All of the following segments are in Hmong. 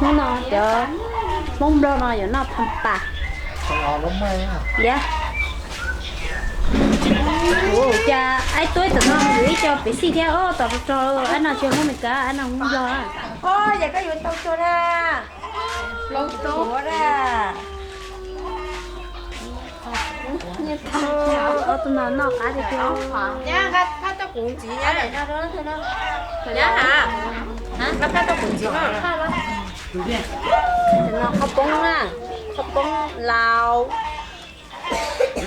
Hnub no cov Hmoob Nplog no yuav noj pham pas. Yog, ua cas aib tuab tam no yus ib co pev xij thiab, o, tom rog rog, aib no tsis Hmoob Meskas, aib no Hmoob Nplog. Yog koj yuav tau tsuag na. Ua na. Ob tug no noj qab tiag tiag. Nyab, nqa phaj tuaj kuv ntxiv nyab. Nyab, nqa phaj tuaj kuv ntxiv na. Qhov poob na, qhov poob laus. Ib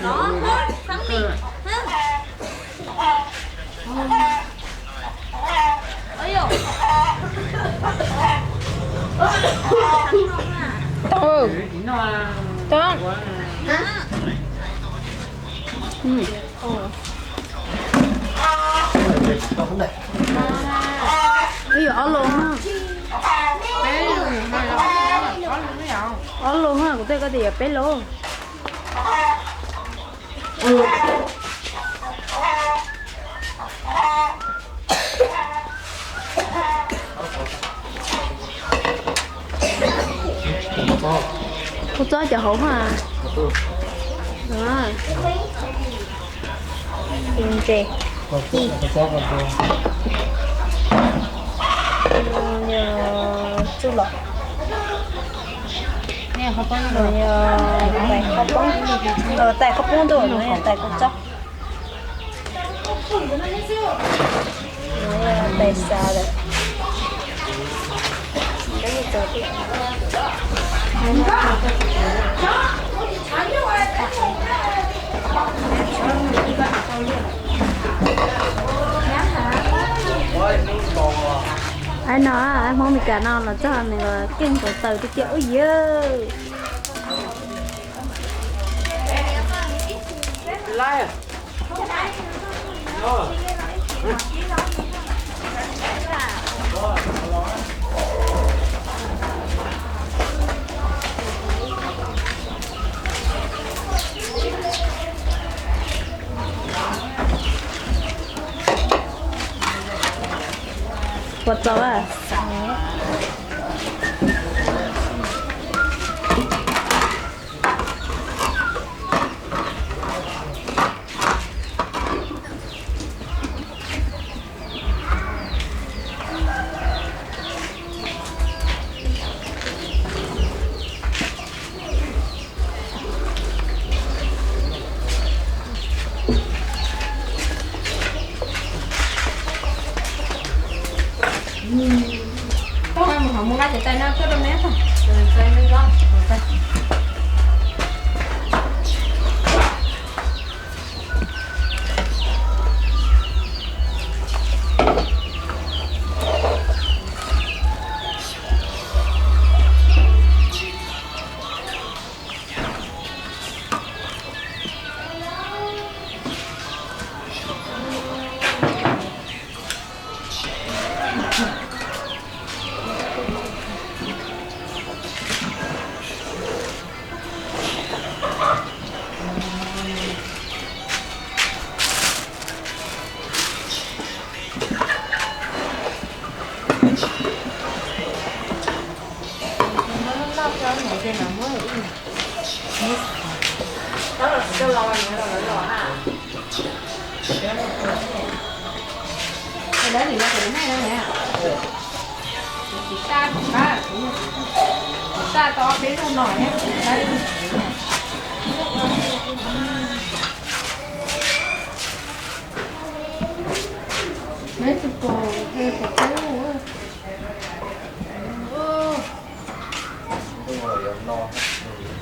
yam ob lus na. Ob lus na, kuv twb koj tias yuav peb lus. Kua txob cov hauv ha. Ntses, tsuj lom, tais qhov poob, tais qhov poob ntuj, tais kua txob. Aib no, aib Hmoob Meskas no los txog nws los keej nkaus taws tiag tiag ua yawg. Puas txaus a? Mus hauv mus nqa cov tais no tuaj rau neb.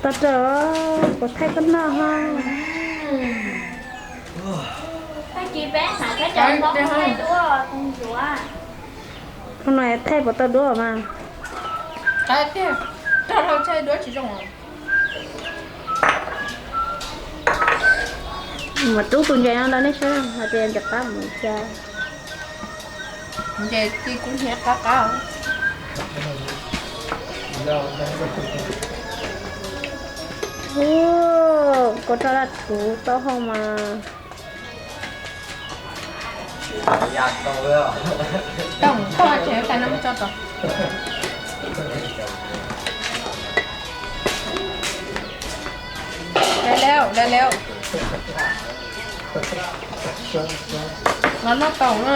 Tag rau, kuv thaij koj noj ha. Hnub no thaij puas tau duab mas? Mas rub tus ntses no rau nej saib hais tias nws qab mus cas. Ntses ci kub hnyiab qab qab. Ua, kua roj daj rhuv taub hau mas. Toom, koj tseem tais no mus tso tod. Dai lawm, dai lawm. Los noj tau na.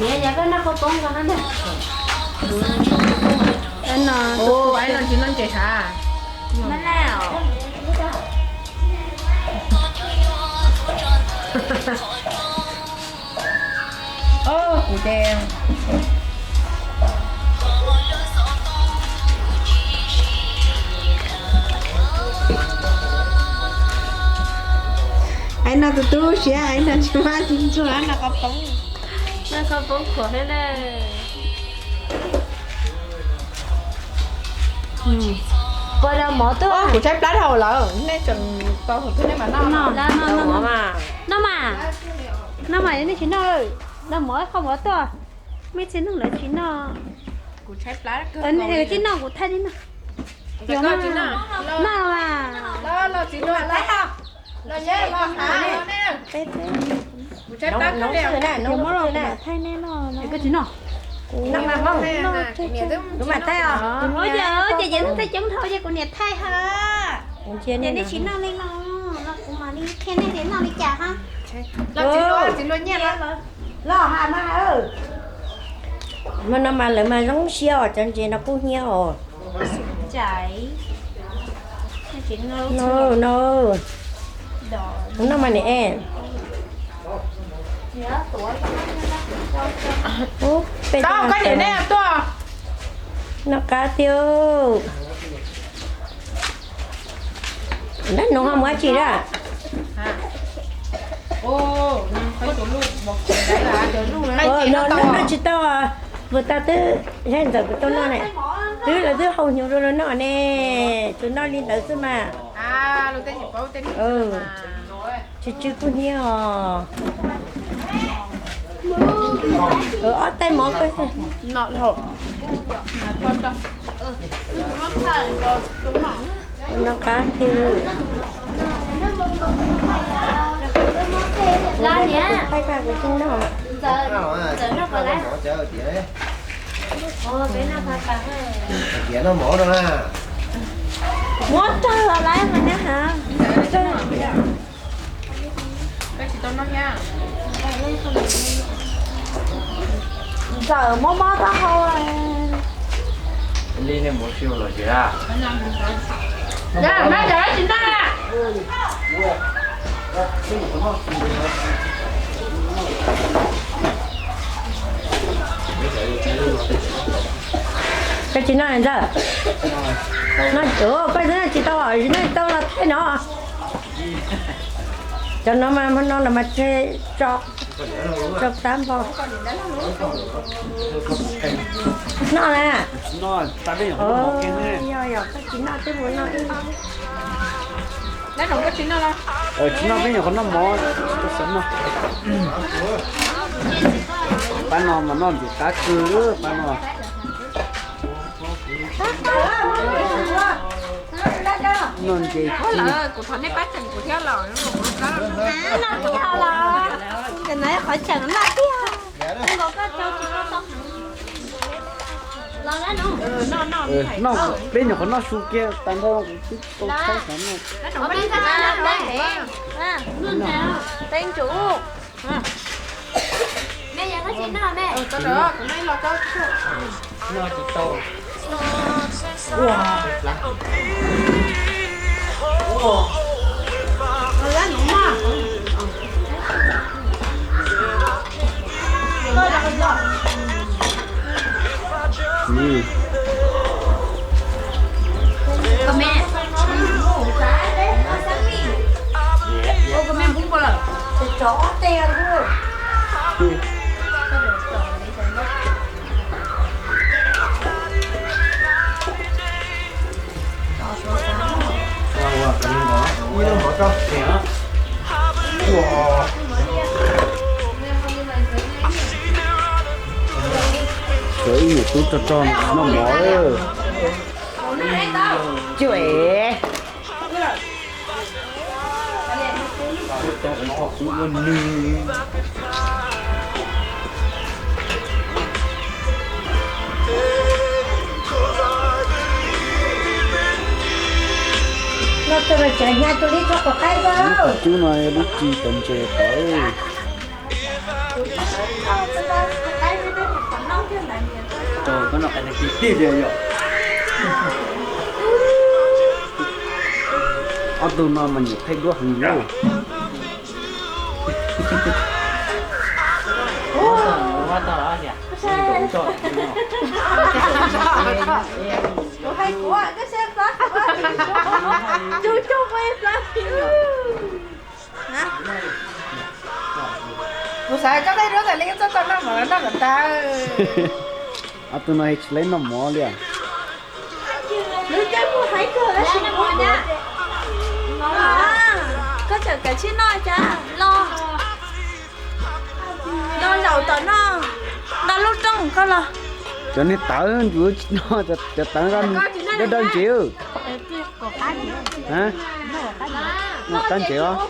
Niam, yog koj noj khaub poob ko na. Ub, ib no tsis noj ntses hav. Ub, kuv ces ib no tus tub siab, ib no tsis muaj tsis ntxuag, noj khaub poob. Noj khaub poob khuav thiab na. Pua rau mov tuaj. Kuv tshaib plab dhau lawm, nej tseem tau hauv twg nej mam noj. Noj mas, noj mas, nej tsis noj, noj mov, qhov mov tuaj. Muaj ib txhia neeg lawv tsis noj. Kuv tshaib plab, tsis noj kuv thaij li no. Noj mas. Los txiv hluas los, los, kuv tshaib plab kawg li. Thaij nej noj. Kuv mam thaij os. Ces ces thaij coob dhau ces kuv niam thaij ha. Ces nej tsis noj li no, los kuv mam li qhia nej tias noj li cas ha. Los txiv hluas, txiv hluas nyiaj los. Los ha mas. Hmo no mas lawv mas zoo siab os, cov ntses no kuj hnyiab os. No, no. Noj mas niam. Peb tau koj niam nej tuaj. Noj qab tiag. Dab no ho mus dab tsi lawm? No noj tsis tau, puas tau twb, Zab Ntxawm puas tau noj ne? Twb lawv twb hau hnyuv rau lawv noj ne, tsuas noj li ntawd xwb mas. Tsw tsw kuj hnyiab os. Ob tais mov ko. Noj qab tiag. Thaij pab kuv tib noj. Muab tawg los lawm mas neb ha. Ntxawm mob mob taub hau. Li nej mus siu los ces. Koj tsis noj ntxawm? Noj, koj tsis noj tsis tau, tsis noj tau los thaij no. Cov no mas hmo no lawv mas tseg tso, tso tab npo. Noj na. Yog yog koj tsis noj tej mus noj ib. Tsis noj peb nyuam qhuav noj mov, xav noj. Pab no mas noj ntxim qab kawg pab no. Noj ntses ci. Kuv thov nej pab tseem kuv thiab los. Noj kiag los, no qhov tseem noj kiag. Noj, peb nyuam qhuav noj su kiag tag nrho, kuv twb tau thaub xav noj. Peb ntsuv. Ua, ib niam tub rog rog noj mov. Cem. Los txog los tsev hnyav tus li txog quav qaib. Lub qhov cub no lub tsis tau ntses tau. Koj noj qab tig tiag tiag yom. Ob tug no mas nyiam thaij duab heev li. Kuv xav koj thaij duab tas li txhob tau noj mov los noj kom tag. Ob tug no tsis laib noj mov li. Koj tseem kav tsij noj cas los, los zaum tom no, nqa lub rooj koj los. Cov niag tawv ntsuav tsis noj, cov tawv dawb dawb ntsev. Noj qab ntsev os.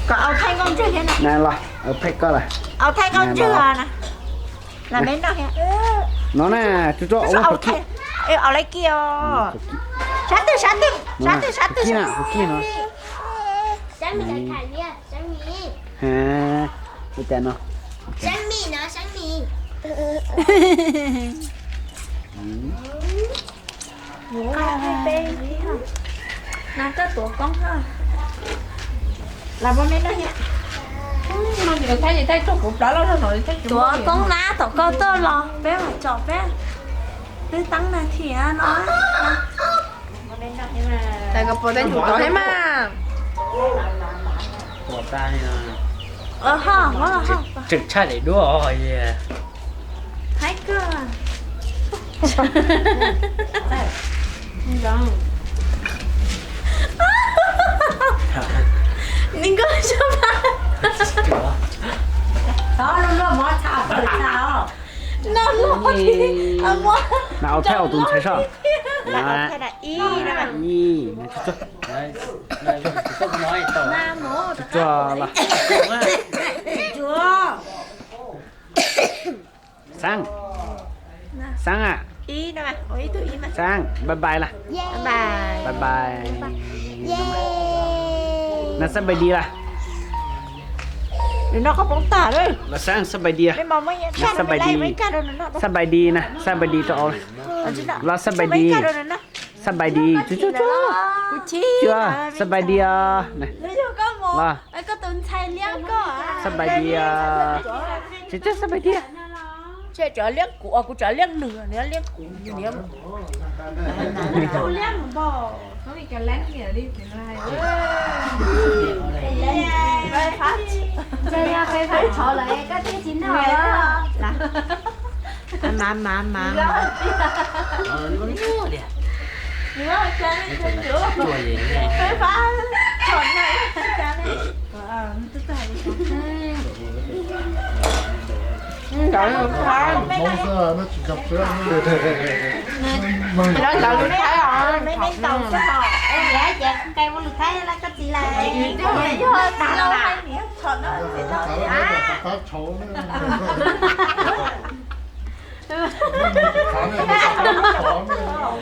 Kom au thaij nkauj ntswg thiab na. Los, au thaij koj lawm. Au thaij nkauj ntswg na. Los me noj thiab. No na, tsuag tsuag, au laiv kiag os. Sab twg, sab twg, sab twg, sab twg. Ua cas no? Tuav koob na, tom koj tuaj los peb mam tsom peb, peb teeb na thiab no. Tais ko puas tej ntsuv tod thiab mas. Tseem tshaj daim duab os. Haib kawg. Ni nkauj xyov pas. Noj luaj. Na, au thaij tus ntxhais soj. Tsuag los. Xeeb, Xeeb a, Xeeb, bye bye las. Bye bye. Na xab npais dis las. Los Xeeb xab npais dis, xab npais dis, xab npais dis na, xab npais dis rau, los xab npais dis, xab npais dis, xab npais dis os. Los xab npais dis os. Tsis txawj xab npais dis. Kuv tso liab nws, nws liab kuv. Mas mas mas. Lawv lawv lub thaib os. Meb, meb ntaus xwb hos. Yog ces nqe ua lus Thaib lawm koj txiv lawm. Yog tas los.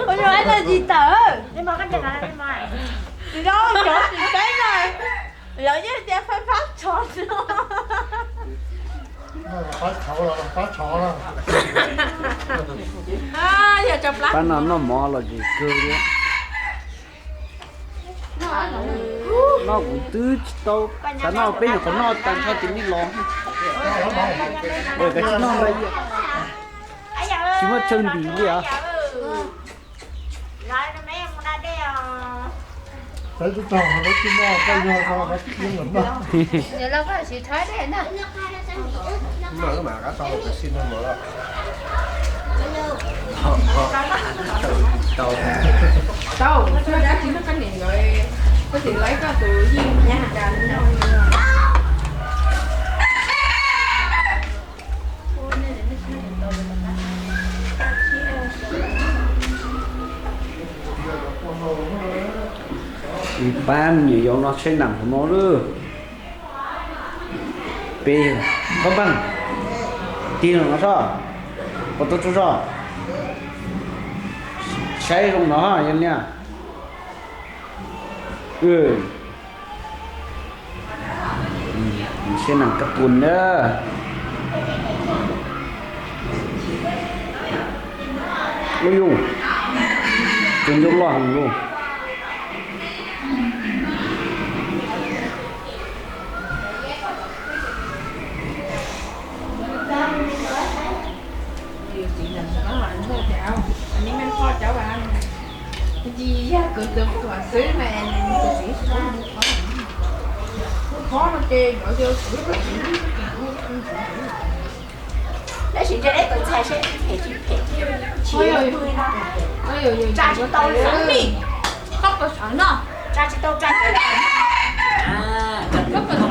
Ua zoo ib tug tsis tawm. Tsis zoo cov tsis teb no. Lawv yeej tias fab fab tshov no. Pab no noj mov los tsis kawg li. Noj kuv twb tsis tau, xav noj peb nyuam qhuav noj tag nrho ces nej los. Ua cas tsis noj nrog, tsis muaj chaw ntim li os. Tau, koj dab tsis noj koj niam nkawd, koj txiv laib koj tus yij nyab cas noj. Pab me nyuam yaus no tsheb nag hauv no lawm. Peb, Paj Npaaj, tig los no soj, puas tau tsaug zog? Saib zoo no yog li. Siab nag kab puas na. Ua yus, tus ncauj loj heev lauj. Tab sis ntshe deb tus ntxhais seb phem tsis phem, tsis pw no. Tsa tsis tau xeev li, koj puas sawv no? Tsa tsis tau tsa. Koj puas sawv?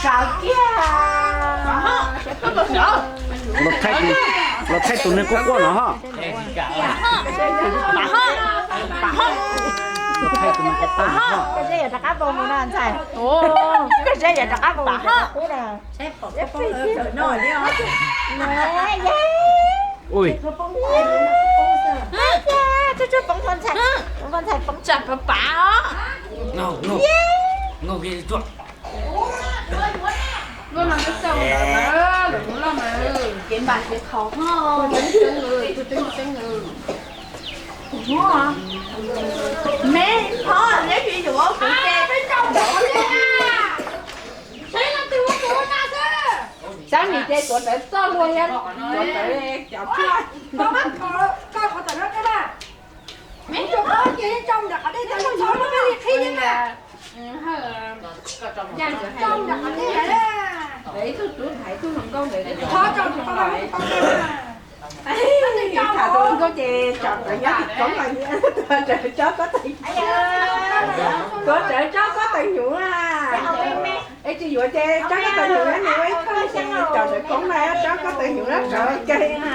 Sawv kiag. Los thaij tus neeg quaj quaj no ho. Los thaij tus neeg quaj quaj no ho. Koj seb yuav rov qab npau mus no ntxhais. Koj seb yuav rov qab npau mus no. Ui. Tsuag tsuag poob, ntxhais poob, ntxhais poob. Tsam pav pav os. Lub no twb txawj mus lawm, lub no mas kev npam kev qhaus ho. Tseeb tseeb, tseeb tseeb. Me phob neb tsis yuav kuv ces peb coj mus. Sab nim ces tuav rawv txoj hlua thiab tuav rawv cov tshuaj. Koj qhov tawm no koj na. Me tsuas phob ces coj mus nram qhov dej tag, txhob muab peb li qhib thiab na. Coj mus nram qhov dej na. Ib tug tub thaiv ib tug hluas nkauj ntawd, txhob coj mus tau na. Tham tus hluas nkauj ces tsom rawv nyob tim koob los, tsom rawv tsob kob tais, tsom rawv tsob kob tais hnyuv na. Es tsis yuav ces tsob kob tais hnyuv nyob nws ua ib thawj, tsom rawv koob na, tsob kob tais hnyuv na, rawv ua ke na.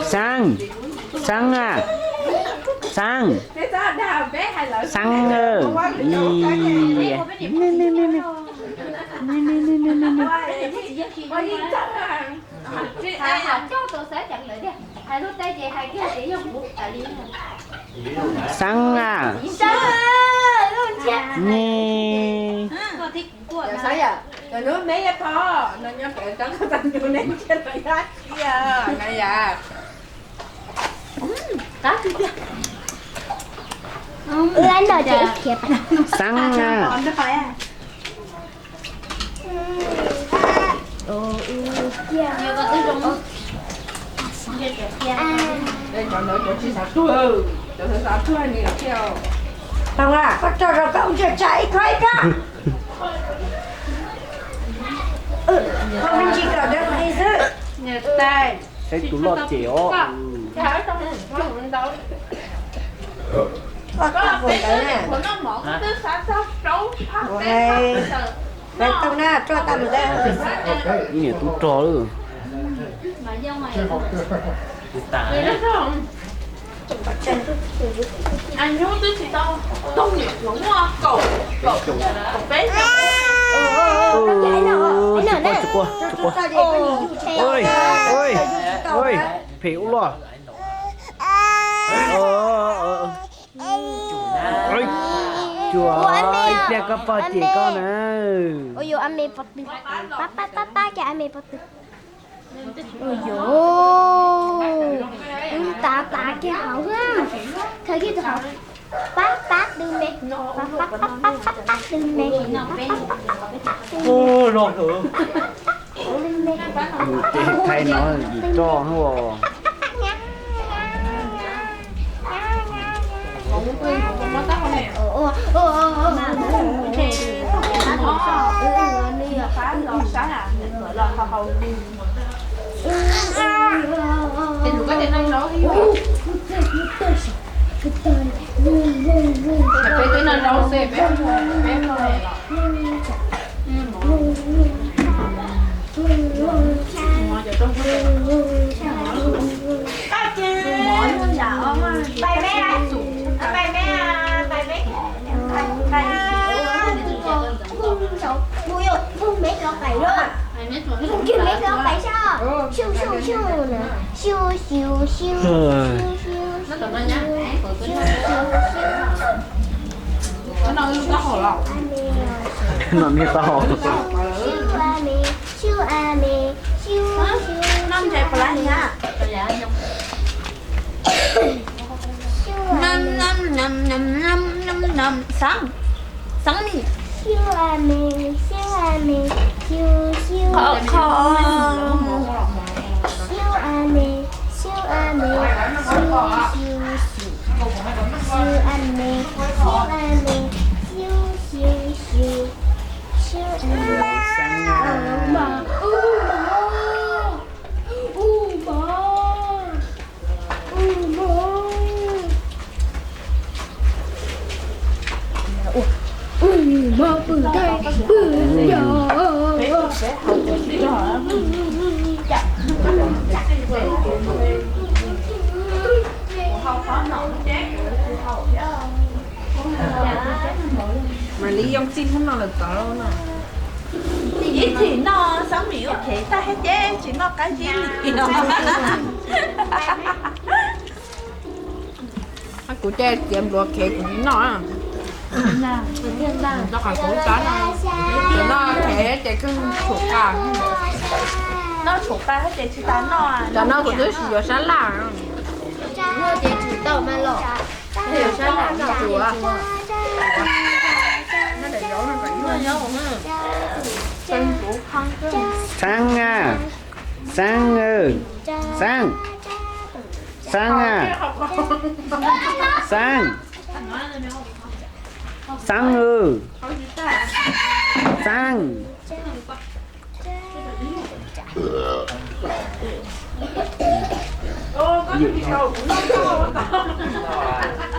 Xeeb, Xeeb a, Xeeb, Xeeb, Xeeb a. Ni. Hnub me pho no nyob pem tsob koj tau ncu ne, ntshe los yog ib yam no yom. Qab tiag tiag. Xeeb a. Cov ntawd cov tsis xav tuag, cov xav xav tuag nws thiaj. Tau, koj tso rau koj ntsia tsa ib khob ib khob. Koj me ntsis kom rau xwb. Saib tus loj ces os. Koj tau ntawd na. Ua hais, hais tau na, tso tau mus ntawd. Ib niam tub rog lawm. Tsis quaj, tsis quaj, tsis quaj. Oj, oj, phem ua luaj. Cuag ib pliag koj pog cem koj na. Ua yuav a me pov tw, pab pab pab pab kiag a me pov tw. Ua yuav, wb tav tav kiag hauv, khaws kiag tus hauv, pab pab tw me, pab pab pab pab pab tw me. Ces thaij no yim roj os. No niag tau. Xab, xab mi. Kho, kho. Mam li yoo txij hnub no lawm tod no. Ib txhij noj xab mi ua ke tag thiab ces tsis noj qab zib li os. Kuv ces tiav npluav kev kuv tsis noj. Rau qhov kuv tsis noj kev ces kheej tshuav qa. Noj tshuav qa thiab ces tsis tas noj. Cov no kuv twb tsis yuav sab laj. Ces tsis tau mas los. Yuav sab laj noj tsuav. Xab a, Xab a, Xab, Xab a, Xab, Xab, Xab.